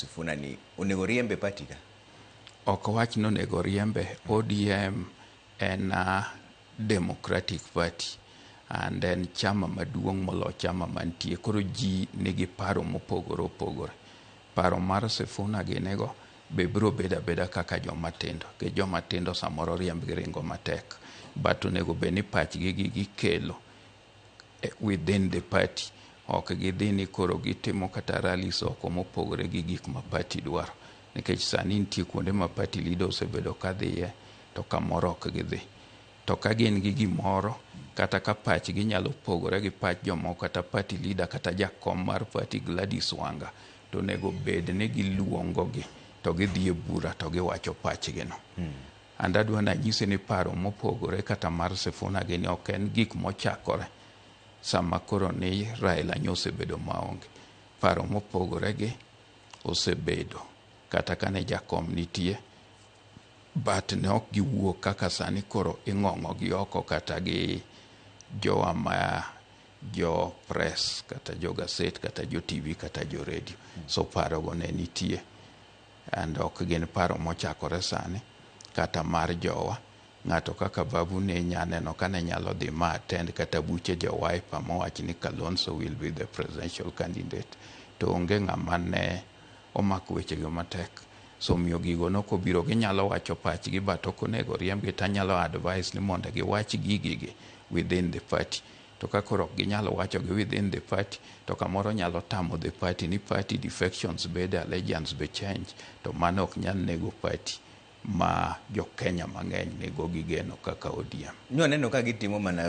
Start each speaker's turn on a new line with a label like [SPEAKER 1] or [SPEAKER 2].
[SPEAKER 1] Sifuna ni onego riembe party ka?
[SPEAKER 2] Ok wach ni onego riembe. ODM en a democratic party and en chama maduong' molo chama mantie. Koro ji nigi paro mopogore opogore. Paro mar Sifuna ginigo be biro bedo abeda kaka joma tindo. Nikech joma tindo samoro riembgi ringo matek. But onego bed ni pachgi gi gikelo within the party. Ok gidhi ni koro gitimo kata rallies oko mopogore gi gik ma party dwaro. Nikech sani nitie kuonde ma party leader osebedo kadhiye to kamoro ok gidhi. To ka gin gi gimoro, kata ka pachgi nyalo pogore gi pach jomoko, kata party leader kata jakom mar party Gladys Wanga, to onego bed ni giluongo gi to gidhi e bura to giwacho pachgi no. And adwa nanyisi ni paro mopogore kata mar Sifuna gini ok en gik mochakore sama koro ni Raila nyosebedo maonge. Paro mopogore gi osebedo kata kane jakom nitie, but ne ok giwuok kaka sani koro ing'ong'o gi oko kata gi jowa ma jo press kata jo gaset kata jo TV kata jo radio. So paro go ne nitie and ok gin paro mochakore sani kata mar jowa. Ng'ato kaka Babu ne nya neno ka ne nyalo dhi ma attend kata buche jo Wiper mowach ni Kalonzo will be the presidential candidate, to onge ng'ama ne omako wechego matek. So omiyo gigo nokobiro ginyalo wacho pachgi, but ok onego riembgi. Tanyalo advice ni mondo giwach gigigi within the party. To ka koro ok ginyal wachogi within the party, to kamoro nyalo tamo the party ni party defections bede, allegiance be change, to mano ok nyal nego party ma jo Kenya mang'eny nigo gi geno kaka ODM.
[SPEAKER 1] Nyo neno ka gitimo mana